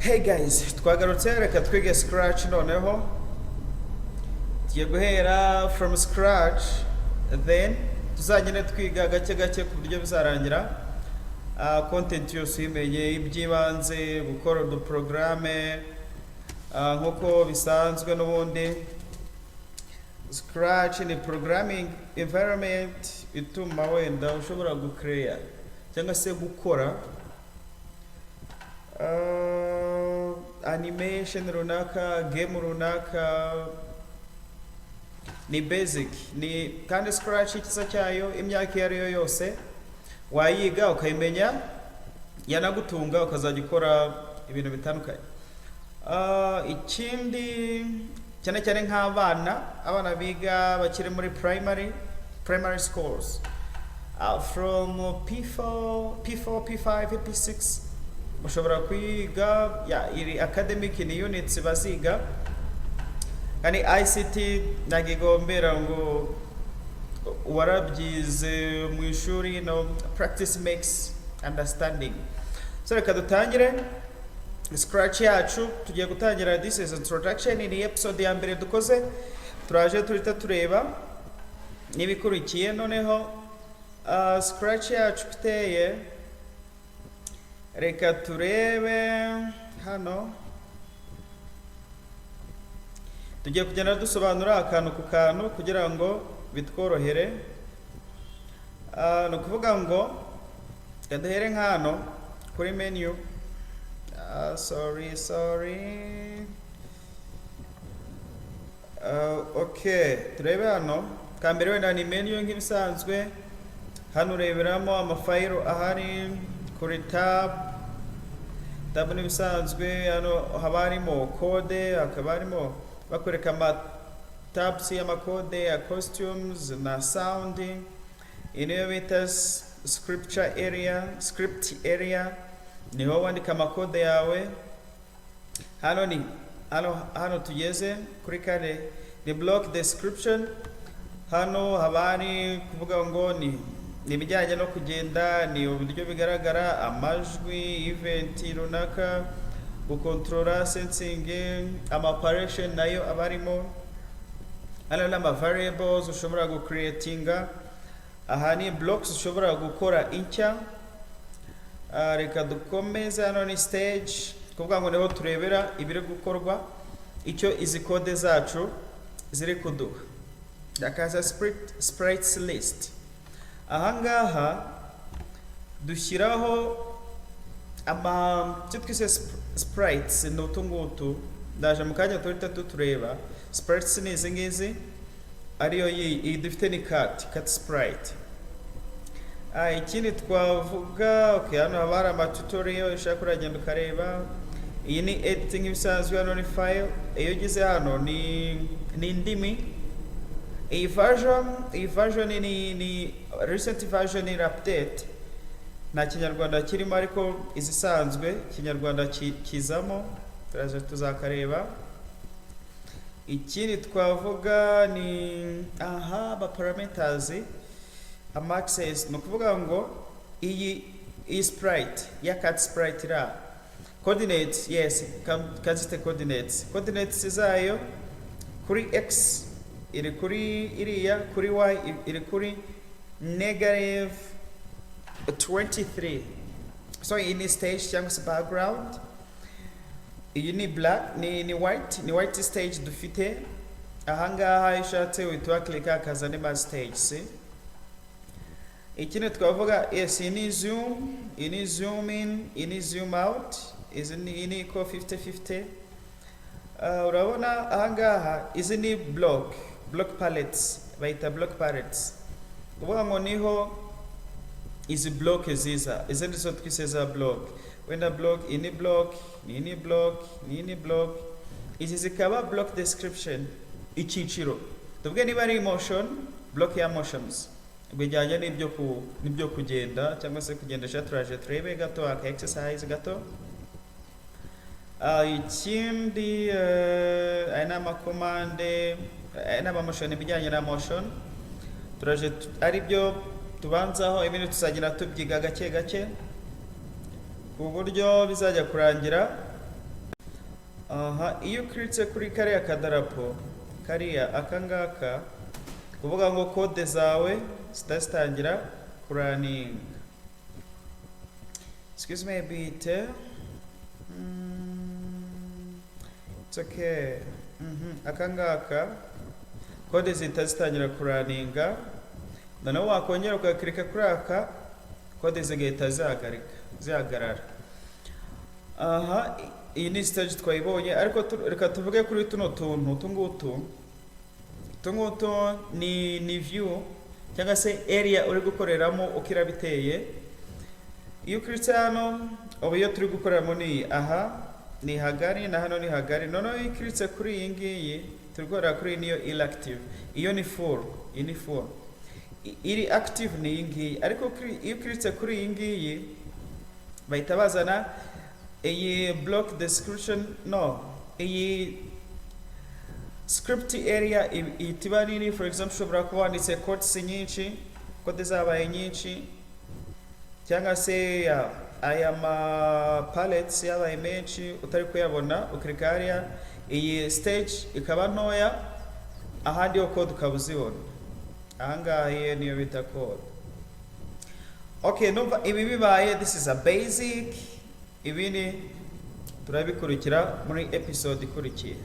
Hey guys, twagarutse. Reka twige Scratch. Noneho tugiye guhera from scratch, then tuzagende twiga gake gake ku buryo bizarangira content yose uyimenye, iby'ibanze, gukora uduporogaramu nk'uko bisanzwe. N'ubundi Scratch ni programming environment ituma wenda ushobora gucreate cyangwa se gukora animation runaka, game runaka. Ni basic, ni kandi Scratch ikiza cyayo, imyaka iyo ari yo yose wayiga ukayimenya, yanagutunga ukazajya ukora ibintu bitandukanye. Ikindi cyane cyane nk'abana, abana biga bakiri muri primary schools, from P4, P4, P5, P6 mushobora kwiga ya iri academic, ni units baziga. Kandi ICT ntabwo igombera ngo warabyize mu ishuri. No, practice makes understanding. So reka dutangire Scratch yacu. Tugiye gutangira. This is introduction, ni episode ya mbere dukoze. Turaje turita tureba n'ibikurikiye. Noneho Scratch yacu iteye, reka turebe hano. Tugiye kugenda dusobanura akantu ku kantu kugira ngo bitworohere. Ni ukuvuga ngo reka duhere nk'hano kuri menu. Sorry, sorry. Okay, turebe hano kambere. Wenda ni menu nk'ibisanzwe. Hano ureberamo amafayiro ahari kuri tab. Tab n'ibisanzwe, hano haba harimo code, hakaba harimo bakwereka ama tabs y'amakode ya costumes na sound. Iyi niyo bita scripture area, script area, niho wandika amakode yawe. Hano ni hano tugeze kuri kane, ni block description. Hano haba hari kuvuga ngo ni ibijyanye no kugenda, ni uburyo bigaragara, amajwi, event runaka, gukontorora sensing, ama operation nayo aba arimo hano, n'ama variables ushobora gucreatinga. Aha ni blocks ushobora gukora inshya. Reka dukomeze. Hano ni stage, kuvuga ngo niho turebera ibiri gukorwa, icyo izi code zacu ziri kuduha. Hakaza sprites list. Ahangaha dushyiraho ama icyo twise sprites, ni utu ngutu. Ndaje mu kanya tuhita tutureba. Sprites ni izi ngizi, ariyo iyi dufite ni cat sprite. Ikindi twavuga, okay, hano haba hari ama tutorial ushaka uragenda ukareba. Iyi ni editing ibisanzwe. Hano ni file. Iyo ugeze hano ni indimi. Iyi version ni recent version, iri update, nta Kinyarwanda kirimo, ariko izisanzwe Kinyarwanda kizamo, turaza tuzakareba. Ikindi twavuga ni aha, aba parameters, ama access. Ni ukuvuga ngo iyi sprite ya cat sprite ira coordinates, yes, kazite coordinates zayo kuri x iri kuri iriya, kuri y iri kuri negative 23. So iyi ni stage cyangwa se background. Iyi ni black, ni white, ni white stage dufite ahangaha. Iyo ushatse uhita waclicka hakaza andi ma stage. See? Ikindi twavuga, yes, iyi ni zoom, iyi ni zoom in, iyi ni zoom out, izi ni, iyi ni equal 50 50. Urabona ahangaha izi ni block palettes, bayita block palettes, kuvuga ngo niho izi block ziza. Izi nizo twise za block. Wenda block iyi ni block, iyi ni block, iyi ni block, izi zikaba block description, icyiciro. Tuvuge niba ari motion, block ya motions bijyanye n'ibyo kugenda cyangwa se kugendesha. Turaje turebe gato aka exercise gato. Ikindi, aya ni amakomande, aya ni amamotion, ibijyanye na motion. Turaje ari byo tubanzaho, ibindi tuzagenda tubyiga gake gake ku buryo bizajya kurangira. Aha, iyo ukiritse kuri kariya kadarapo, kariya aka ngaka, kuvuga ngo code zawe zihita zitangira kuraninga. Excuse me a bit. It's okay. Aka ngaka, code zihita zitangira kuraninga. Noneho wakongera ugakirika kuri aka, code zigahita zihagarika, zihagarara. Aha, iyi ni stage twayibonye, ariko reka tuvuge kuri tuno tuntu utu ngutu. Utu ngutu ni view cyangwa se area uri gukoreramo uko iraba iteye. Iyo ukiritse hano, ubu iyo turi gukoreramo ni iyi. Aha ni hagari na hano ni hagari. Noneho iyo ukiritse kuri iyi ngiyi turi gukorera kuri iyi, niyo iri active. Iyo ni full, iyi ni full. Iri active ni iyi ngiyi, ariko iyo ukiritse kuri iyi ngiyi bahita bazana iyi block description, no iyi script area ihita iba nini. For example, ushobora kuba wanditse codes nyinshi, code zabaye nyinshi, cyangwa se aya ma palettes yabaye menshi utari kuyabona, ukirika hariya, iyi stage ikaba ntoya, ahandi ho code ukaba uzibona. Ahangaha iyo niyo bita code. Okay, numva ibi bibaye, this is a basic. Ibindi turabikurikira muri episode ikurikira.